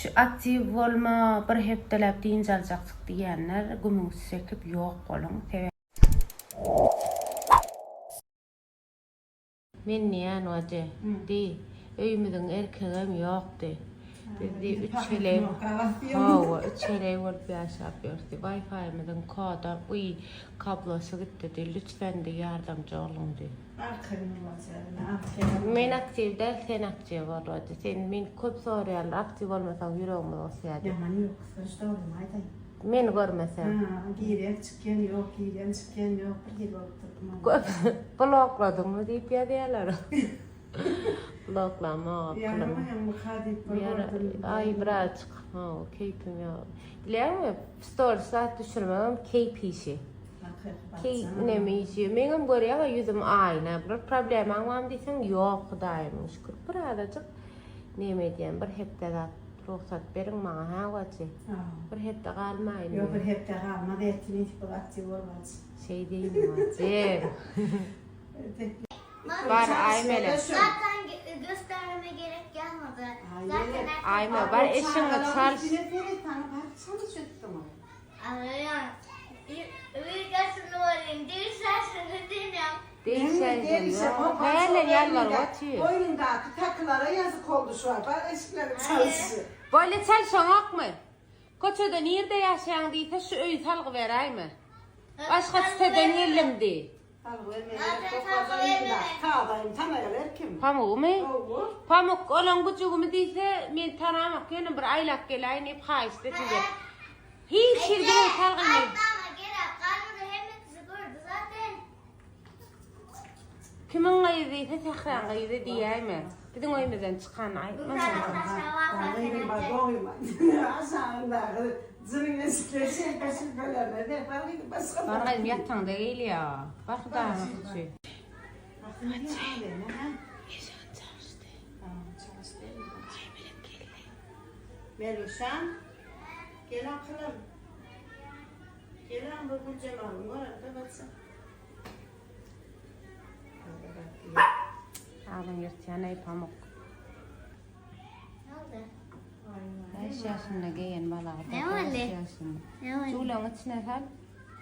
Şu aktiw bolma, bir hepdeläp dynç aljaksyk diýýänler gümüňizi çekip ýok boluň. Sebäbi. Men diýýän wajy, diý, öýümiziň erkegem ýokdy. Biz diý üç heleý, hawa, üç heleý bolup ýaşap ýörüs diý. Wi-Fi-miziň koda, uý, kablosy gitdi diý. Lütfen diý, ýardamçy boluň diý. Men aktiw däl, sen aktiw bol wajy. Sen meni köp soraýarlar, aktiw bolmasaň ýüregimiz gysýar diýip. Ýaman ýok, dogrymy aýdaýyn. Meni görmeseň. Ha, girýän çykýan ýok, girýän çykýan ýok, bir hili bolup durdum. Köp blokladyňmy diýip ýazýarlar. Bloklamok. Ýaramaýaňmyka diýip bir gördüm. Aý birazjyk hawa keýpim ýok. Bilýäňmi, stories zat düşürmegem keýp işi. Keýp neme işi. Meňem görýäň-ä ýüzüm aýna. Bir problemaň barmy diýseň, ýok Hudaýymyň şükür. Birazajyk neme edýän, bir hepde zat Rugsat beriň maňa hä wajy. Bir hepde galmaýyn. Ýok bir hepde galmaz ertir nesip bol aktiw bol wajy. Şeý diýme wajy. Bar Aýmele. Zaten göstermeme gerek gelmedi. Zaten Aýme bar eşiňi çalş. Arayan. Videosunu olayım. Değişersin diyeceğim. Değişersin. Hele ýalbar otyr. Boýnundaky takylara ýazyk oldy şu wagt. Bar eşikleri çalyşy. Bolýa çalşaňokmy? Köçede nirde ýaşaýaň diýse şu öýi salgy beräýme. Başga siteden geldim diý. Salgy bermeye gerek ýok. Bazar ýüzündäki tazaýym tanaýar kim? Pamugymy? Hawa. Pamuk olaň güjügimi diýse men tanamok ýöne bir aýlap geläýin diýip haýyşt etdim diýip. Hiç hili biziň salgymyz. Aýtmama gerek galmady hemme kişi gördi zaten. Kimiň gyzy diýse Sähraň gyzy diýäýme. Biziň öýümizden çykanyny aýtmasana. Bar gyzym ýataňda geýilýä. Bar Hudaýyň üçin. Eşigini çalyşdy. Aýmelek geldi. Meluşam. Gel akylym. Gel aň bir Güljemalyň görelde bolsa. Agzyň ýyrtýan eý pamuk. Ne oldu? 5 ýaşynda geýen balagy. Ne boldy? 5 ýaşynda. Ne oldu? Julaň içine sal.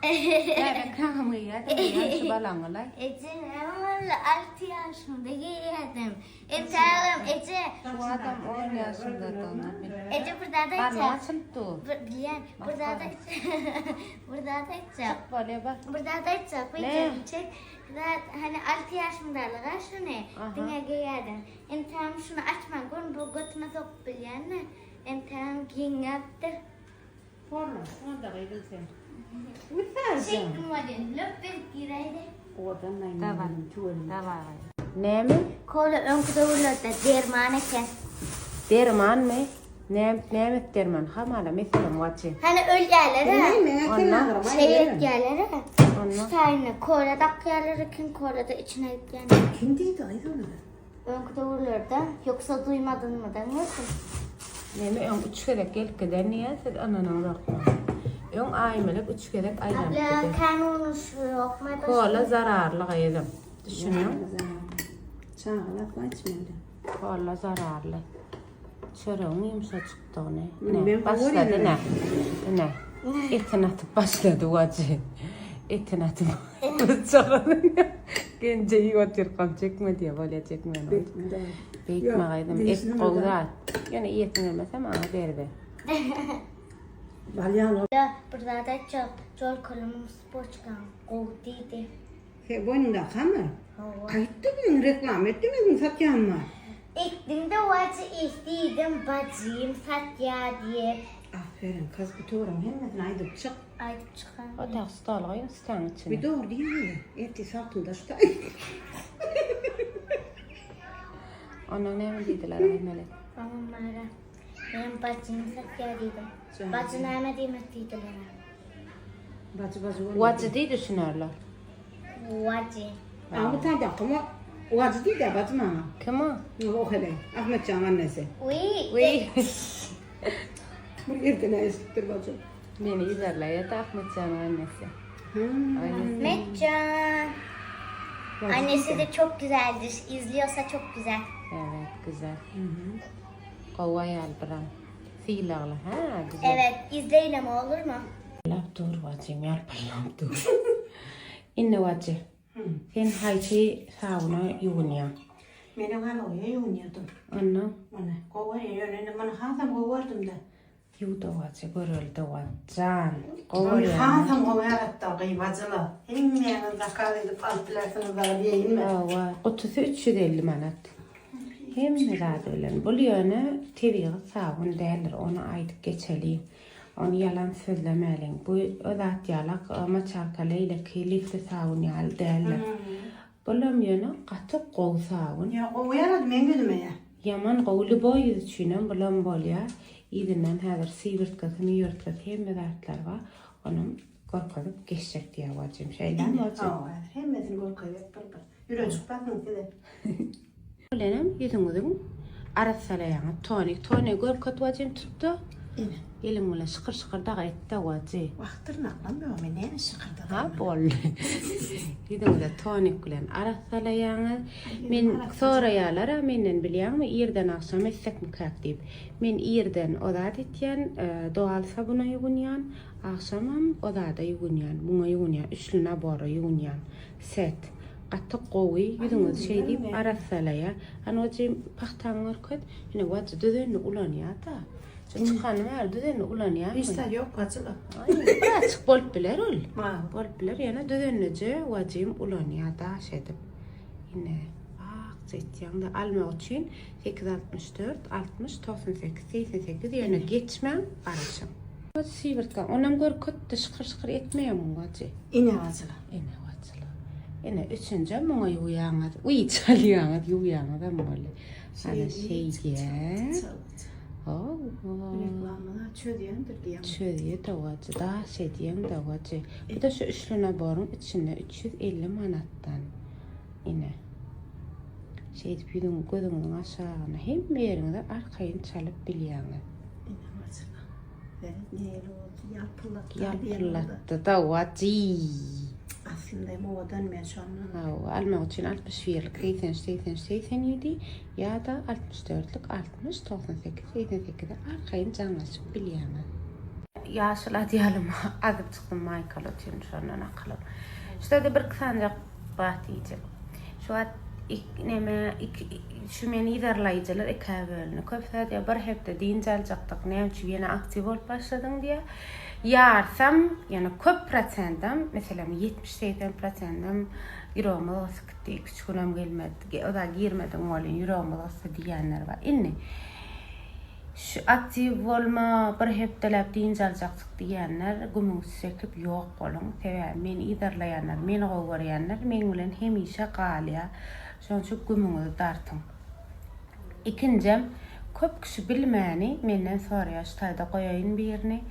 Bäbek kaňam geýýärdi, şu balaňy-laý. Eje ne boldy? 6 ýaşymda geýýärdim. Entägem eje. Şu adam 10 ýaşynda-da. Eje bir zat Garnyň aýtjak. açylyp dur. Bir bilýän, bir zat aýtjak. Bir zat aýtjak. Çyk bolýa bar. Bir zat aýtjak. Ne? Wideony çek. Zat hani 6 ýaşymdalyga şuny diňe geýýärdim. Entägem şuny açman görün bu götüme sokup bilýän-de. Entägem giňäpdir. Horla, onda gyzym sen. Çekdim welin, löp berip giräýdi. Owadan Daway. naýym tüweleme. Daway. Näme? Kola öňki döwürlerde derman eken. Dermanmy? Näme näme derman? Hamala meselem wajy. Hani ölýärler-ä. Meňe ken agyrma. Şey etýärler-ä. Onda? Şu taýyny kola dakýarlar eken, kola-da içine gidýän. Kim diýdi aýt ony? Öňki döwürlerde ýoksa duýmadyňmy däňersiň. Neme öň üç gezek gelip giden diýýän siz ynanaňzokmy? Öň Aýmelek üç gezek aýlanyp Abla giden. kän unuş ýokmy? Kola zararly gyzym. Düşündiň? Çagalar akma içmeli. Kola zararly. Çöregiň ýumşajykdygyny. Men Ine, gowy başlady görýän ine. Ine. Etini atyp başlady wajy. Etini atyp. Gyzjagazyň Genje iýip otyrkam çekme diýýär. Bolýa çekmeýän. Beýtme gyzym, et gowy zat. Ýöne iýesiň gelmese maňa beriber. Bal ýaly. Bir zat aýtjak, Jolkolymyň spoçkaň gowy diýdi. He boýnuňdakamy? Hawa. Aýtdy men reklama etdim özüň satýanyma. Etdiňde wajy et diýdim bajym satýa diýip. Aferin kaz bu töweregiň hemmesini aýdyp çyk. Aýdyp çykan. Otag stol goýuň staň içine. Bir dogry diýýäňmi? Ertir salkynda şu taý. Ondan näme diýdiler Aýmelek? Oňa mara. Men bajym satýa diýdim. Bajy näme diýmek diýdiler. Bajy bajy bolmaz. Wajy diý düşünerler. Wajy. Aň bu taýda kim o? Wajy diýdi bajy maňa. Kim o? O heleý. Ahmetjan annesi. Wiý. Wiý. Bir ýerden eşidipdir bajy. Meni yzarlaýardy Ahmetjanyň annesi. Ahmetjan. Annesi de çok güzeldir. İzliyorsa çok güzel. Evet, güzel. Gowy aýal biram. Sylagly hä güzel. Evet izleyin ama olur mu? Lap dur bajym ýalpyldap dur. Indi bajy. Sen haýsy sabuna ýuwunýaň? Menem aloe ýuwunýadym. Ondan? Muny gowy ýöne indi muny hasam gowy gördüm-de. Ýuw-da bajy göreli-de jan. Gowy Muny görýäňmi? hasam gowy ýaratdy gyýbajyla. Hemmäňiz zakaz edip alyp bilersiňiz dagy diýeýinmi? Hawa, gutusy 350 manat. Hemme zady bilen. Bul ýöne tebigy sabun däldir, ony aýdyp geçeliň. Ony ýalan sözlemäliň. Bu o zat ýalak, maçalka leýleki lifli sabun ýaly däldir. Bulam ýöne gaty gowy sabun. Ýa gowy ýarady meň ýüzüme ýa. Ýaman gowy lýuboý ýüz üçinem bulam bolýa. Yzyndan häzir sywyrtgasy müýürtgesi hemme zatlary bar. Onam görkezip geçjek diýýär wajym. Şeýlemi wajym? Hawa häzir hemmesini görkezjek bir bir. Ýürejik basyň size. Bilenem ýüzüňiziň arassalaýaňyz tonik. Tonigi görket wajym tutda. Ine. Eliň bilen şykyr şykyr dagy etde wajy. Wah dyrnaklam ýok men näme şykyrdadyň. Ha boldy. Ýüzüňize tonik bilen arassalaýaňyz. Men soraýalara menden bilýäňmi irden agşam etsekmikäk diýip. Men irden o zat etýän doal sabuna ýuwunýan, agşamam o zada ýuwunýan, muňa ýuwunýan, üçli nabora ýuwunýan. Set. Gaty gowy ýüzüňizi şeý diýip arassalaýa. Hany wajy pagtaňy görkez. Ine wajy düzenli ulanýada. Şu çykany bäri düzenli ulanýarmy? Hiç zat ýok wajyla. Birazjyk bolup biler ol. Bolup biler ýöne düzenlije wajym ulanýar daş edip. Ine akja etýäňde almak üçin 864 60 98 88 ýöne geçmäň garaşyň. Sywyrtga onam görkezdi şykyr şykyr etmeýäň wajy. Ine wajyla. Ine wajyla. Ine üçünjem muňa ýuwýaňyz. Uý çalýaňyz, ýuwýaňyzam boldy. Ana şeýdýä. Hawa. Reklamany çözýändir diýýän. Çözýä-de wajy, daş edýäň-de wajy. Bu-da şu üçli naboryň içinde 350 manatdan. Ine. Şeýdip ýüzüň gözüňiziň aşagyna hemme ýeriňize arkaýyn çalyp bilýäňiz. Ine wajyla. Seret nähili boldy, ýalpyldatdy. Ýalpyldatdy dawajy. Aslynda hem owadan men şondan. Hawa, almak üçin 61-lik 83 83 87 ýa-da 64-lük 60 98 88-e arkaýyn jaňlaşyp bilýäňiz. Ýaşyl adyýalyma azyp çykdym maýkaly otyryn şondan akylym. Şurada bir iki sanjak Bat iýjek. Şu wagt ik neme ik şu meni yzarlaýjylar ikä bölündi. Köpüsi aýdýar bir hepde dynç aljakdyk näme üçin ýene aktiw bolup başladyň diýýär. Ýarsam ýöne köp prosentam meselem 70-80 prosentam ýüregimiz gysyp gitdi iki üç günem gelmedi o-da girmediň welin ýüregimiz gysdy diýýänler bar. Indi Şu aktiw bolma, bir hepdeläp dynç aljaksyk diýýänler gümüňizi çekip ýok boluň. Sebäbi meni yzarlaýanlar, meni gowy görýänler meň bilen hemişe galýar. Şonuň üçin gümüňizi dartyň. Ikinjem, köp kişi bilmäni menden soraýar, şu taýda goýaýyn birini,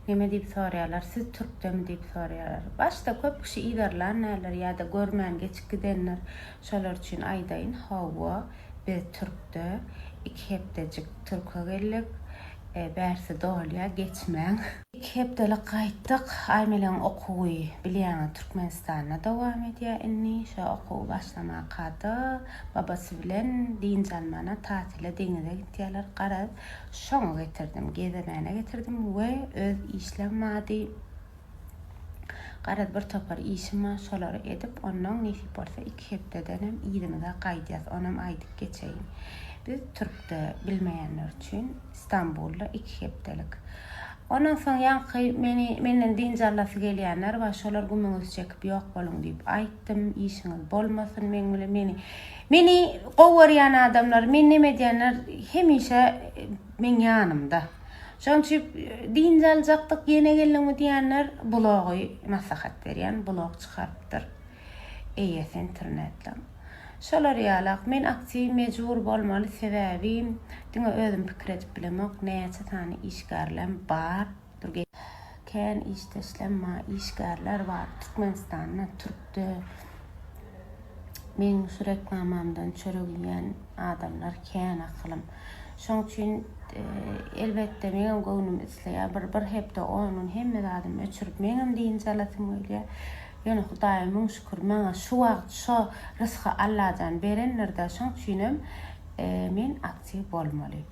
neme diýip soraýarlar, siz türkdemi diýip soraýarlar. Başda köp kişi yzarlan däldir ýa-da görmän geçip gidendir. Şolar üçin aýdaýyn, hawa, Biz türkde iki hepdejik türke geldik. Bärsi dolýa geçmäň. Iki hepdelik gaýtdyk. Aýmelegiň okuwy bilýäňiz Türkmenistanda dowam edýär indi. Şo okuwy başlamakada babasy bilen dynç almana tatile deňize gitýärler. Garaz şoňa getirdim. Gezemäne getirdim we öz işlem bardy. Garaz bir topar işim bar şolary edip onnoň nesip bolsa iki hepdedenem yzymyza gaýdýas onam aýdyp geçeýin. Biz türkde bilmeýänler üçin Stambulda iki hepdelik. Ondan soň ýaňky meni menden dynç alasy gelýänler bar şolar gümüňizi çekip ýok boluň diýip aýtdym işiňiz bolmasyn meň bilen meni meni gowy görýän adamlar meni neme edýänler hemişe meň ýanymda. Şonuň üçin dynç aljakdyk, ýene geldiňmi diýenler blogy maslahat berýän, blog çykarypdyr eýesi internetleň. Şolar ýalak, men aktiw mejbur bolmaly, sebäbi diňe özüm pikir edip bilemok, näçe sany işgärlem bar, kän işdeşlem bar, işgärler bar, Türkmenistanda, türkde meň şu reklamamdan çörek iýen adamlar kän akylym. Şoň üçin elbetde meňem göwnüm isleýär bir bir hepde on gün hemme zadymy öçürip meňem dynç alasym gelýär. Ýöne Hudaýa müň şükür maňa şu wagt şo rysgy Allajan berendirda şoň üçinem men aktiw bolmaly.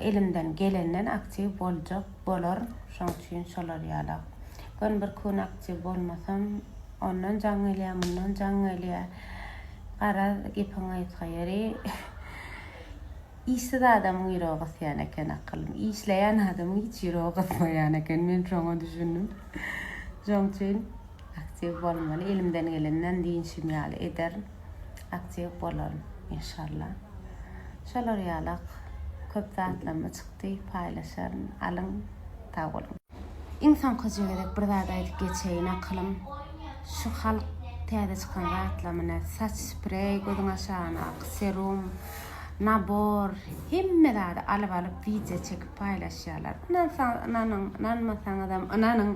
Elimden gelenden aktiw boljak bolaryn şoň üçin şolar ýala. Gün bir kun aktiw bolmasam ondan jaň gelýä mundan jaň gelýä. Garaz gepiň gysga ýeri işsiz adamyň ýüregi gysýan eken akylym. Işleýän adamyň hiç ýüregi gysmaýan eken men şoňa düşündim. Şoň üçin aktiw bolmaly elimden gelenden diýişim ýaly ederin. Aktiw bolaryn inşallah. Şolar ýalak köp zatlarym çykdy paýlaşaryn alyň sag boluň. Iň soňkyja gezek bir zat aýdyp geçeýin akylym şu halk täze çykan zatlamyna saç spreý gözüň aşagyna serum nabor hemme zady alyp alyp wideo çekip paýlaşýarlar ynansaňyz ynanyň ynanmasaňyzam ynanyň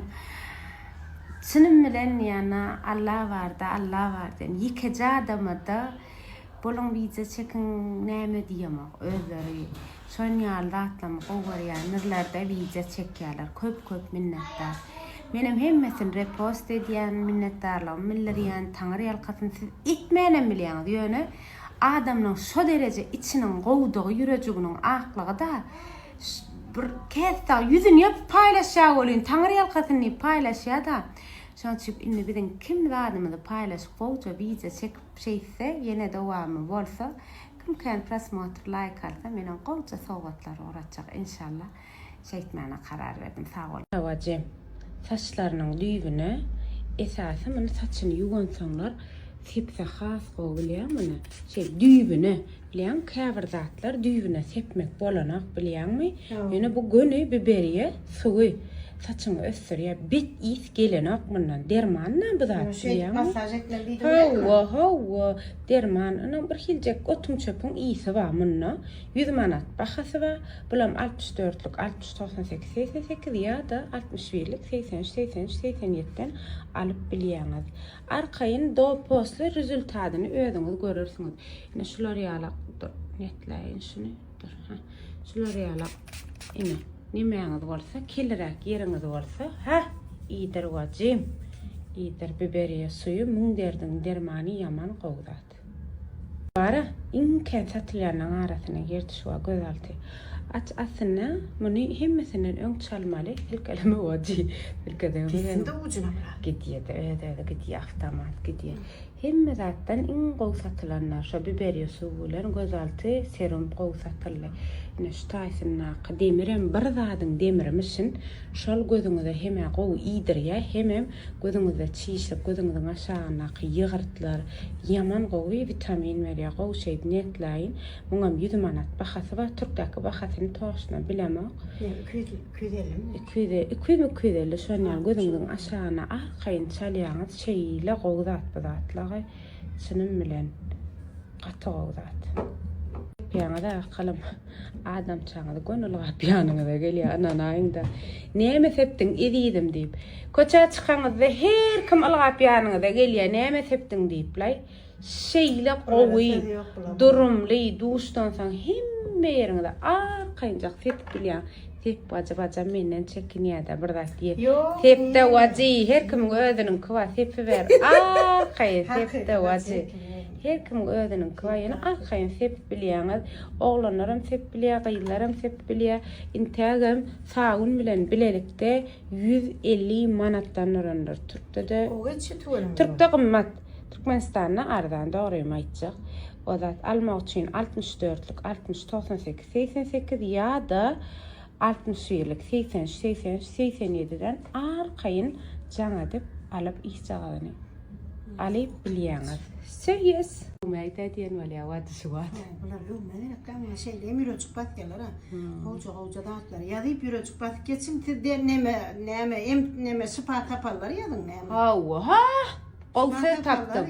Çynym bilen ýana Alla barda Alla bar diýen ýekeje adamada boluň wideo çekiň näme diýemok özleri şon ýaly zatlamy gowy görýändirlerde wideo çekýärler köp köp minnetdar menem hemmesini repost edýän minnetdarlygymy bildirýän taňry ýalkasyn siz etmänem bilýäňiz ýöne adamlaň şo dereje içiniň gowudygy ýürejiginiň aklygyda Bir käsde ýüzüni ýapyp paýlaşýar welin, Taňry ýalkasyn diýip paýlaşýar-da. Şonuň üçin indi biziň kim zadymyzy paýlaşyp gowja wideo çekip şeýtse, ýene dowamy bolsa, kim kän prosmotr, laýk alsa, menem gowja sowgatlar ugratjak enşalla. Şeýtmäne karar berdim. Sag boluň. Hawa jem. Saçlarynyň düýbüne esasy muny saçyny ýuwansoňlar sepse has gowy bilýäňmi muny? Şeý düýbüne Bilýäňmi käbir zatlar düýbüne sepmek bolanok bilýäňmi? Ýöne bu göni biberiýe suwy saçyňy ösdürýär. Bet ys gelenok mundan. Derman-da bu zat bilýäňmi? Massaž etmeli diýdiň dälmi? Hawa, hawa, derman. Ynha bir hiljek otuň-çöpüň ysy bar munda. 100 manat bahasy bar. Bulam 64-lük 60 98 88 ýa-da 61-lik 83 83 87-den alyp bilýäňiz. Arkaýyn do posle rezultadyny özüňiz görersiňiz. Ine şular ýala dur netläýin şuny dur ha. Şular ýala ine nemäňiz bolsa keliräk ýeriňiz bolsa ha iýdir wajym. Iýdir biberiýe suýy müň derdiň dermany ýaman gowy zat. Bara iň kän satylýanlaryň arasyna girdi şu wagt gözalty. Aç aslynda muny hemmesinden öň çalmaly silkeleme wajy. Silkeseň Gitsin-de ujuna biraz. Gidýär-de öz-özi gidýär awtomat gidýär. Hemme zatdan iň gowy satylanlar şo biberiýe suwy bilen gözalty serum gowy satyldy. Ine şu taýsyndaky demirem bir zadyň demirimişin şol gözüňize hemä gowy iýdirýär hemem gözüňizde çişlik gözüňiziň aşagyndaky ýygyrtlar ýaman gowy witamin berýär gowy şeýdip netläýin muňam 100 manat bahasy bar türkdäki bahasyny toşna bilemok. Ne 200 250 mi? 200 200 250 şon ýaly gözüňiziň aşagyna arkaýyn çalýaňyz şeýle gowy zat bu zatlagy çynym bilen gaty gowy zat. Ýaňyz akalym adamçaňyz göni ylgap ýanyňyza gelýär ynanaýyňda näme sepdiň ezizim diýip köçä çykaňyzda her kim ylgap ýanyňyza gelýär näme sepdiň diýiplaý Şeýle gowy, durumly duşdan soň hemme ýeriňize arkaýynjak sepip bilýäň. Sep wajy bajam menden çekinýädä bir zat diýe. Sepde wajy her kimiň özüniňki bar sepiber arkaýyn sepde wajy. Her kimiň özüniňki bar ýöne arkaýyn sepip bilýäňiz. Oglanlaram sepip bilýär, gyzlaram sepip bilýär. Intägem sabyn bilen bilelikde 150 manatdan durandyr. Türkde-de Türkde gymmat. Türkmenistanda arzan dogrymy aýtjak. O zat almak üçin 64-lük 60 98 88 ýa-da 61-lik 83 83 87-den arkaýyn jaň edip alyp işjagazyny alyp bilýäňiz. Söýýäs. Öwmäýdä diýen bolýa wady şu wagt. Bular öwme gerekkä muňa şeýle hem ýürejik basýalar-a. Gowja-gowja zatlary ýazyp ýürejik basyp geçiň siz de neme näme em neme şypa tapanlar ýazyň näme. Hawa ha. Gowy söz tapdyň.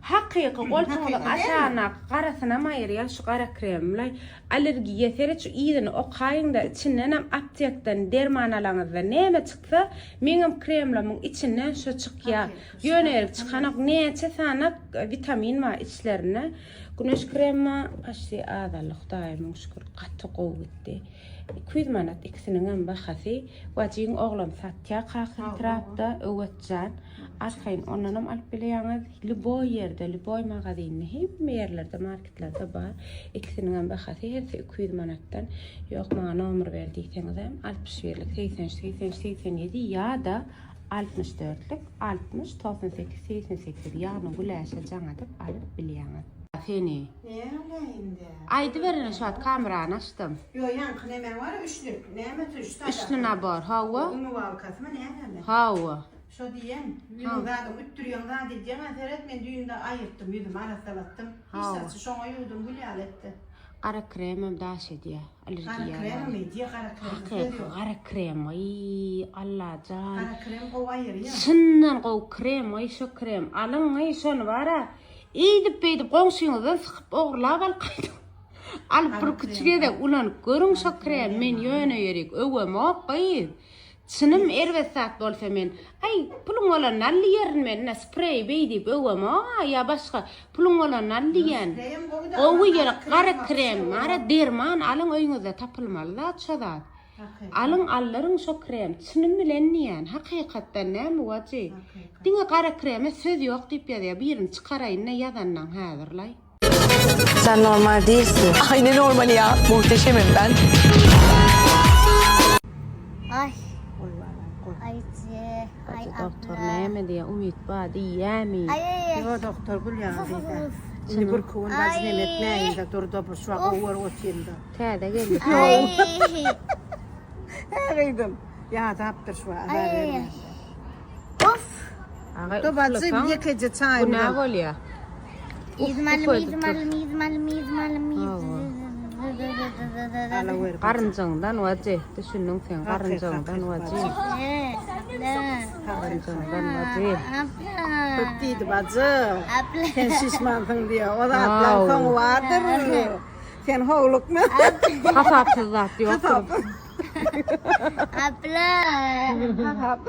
Hakyky goltugyňyzyň aşagyndaky garasynam aýyrýar şu gara kremlaý. Allergiýa seret şu yzyny okaýyňda içindenem aptekden derman alaňyzda näme çyksa meňem kremlamyň içinden şo çykýar. Ýöne ýerik çykanok näçe sanak witamin bar içlerinde. Güneş kremi paçti azaldy Hudaýa müň şükür gaty gowy gitdi. 200 manat ikisiniňem bahasy. Wajyň oglam satýar Kaka etrapda Öwezjan. Arkaýyn ondanam alyp bilýäňiz. Lýuboý ýerde, lýuboý magazinde, hemme ýerlerde, marketlerde bar. Ikisiniňem bahasy hersi 200 manatdan. Ýok, maňa nomer ber diýseňizem, 61-lik 83 83 87 ýa-da 64-lük 60 98 88 ýagny Güläşe jaň edip alyp bilýäňiz. Seni. Näme indi? Aýdyber ine şu wagt kamerany açdym. Ýo ýaňky nemäň bar üçlük. Nämesi üç sany? Üçli nabor, hawa. Umywalkasymy nämemi? Hawa. Şo diýen, ýüzüň zadyň üttürýäň zat edýäň-ä seret men düýn-de aýyrtdym ýüzümi arassalatdym. Hiç zatçy şoňa ýuwdum gül ýaly etdi. Gara kremem daş edýä. Gara kremem edýä gara krem söz ýok. Gara krem aý Allajan. Gara krem gowy aýyrýa. Çyndan gowy krem aý şo krem alyň aý şony bara eýdip beýdip goňşyňyzdan sykyp ogurlap alyp gaýdyň. Alyp bir küçük gezek ulanyp görüň şo krem men ýöne ýerik öwemok gyz. Çynym erbet zat bolsa men aý puluň bolanyny al diýerin men ine spreý beý diýip öwemok-a ýa başga puluň bolanyny al diýen. Gowy ýeri gara krem bara derman alyň öýüňizde tapylmaly zat şo zat. Alyň aldyryň şo krem çynym bilen diýen hakykatdan näme wajy. Diňe gara kreme söz ýok diýip ýazýar birini çykaraýynda ýazanlaň häzirlaý. Sen normal değilsin. Ay ne normali ya. Muhteşemim ben. Ay. Goý balam goý. Ay ce. Ay Doktor abla. näme diýýär umyt bar diýýämi. Ay ay ay. Ýo doktor gül ýaly diýdi. Uf. Indi bir gün bajy Ay. neme etmäýin-de dur-da bir şu wagt gowy görüp otyryn-da. Täze geldi. Ay. Hä gyzym. Ýadapdyr şu wagt azar Ay. bermän. Of. Aga Dobajy uklasaň ýekeje çaýym günä bolýar. Ýüzüm alym, ýüzüm alym, ýüzüm alym, ýüzüm alym, Alawer. Garynjaňdan wajy, düşündiň sen, garynjaňdan wajy. Garynjaňdan wajy. Köp diýdi bajy. Sen şişmansyň diýýär. O zatlaň soňy bardyr. Sen howlukma. Hasapsyz zat ýokdur. Abla. Hasap.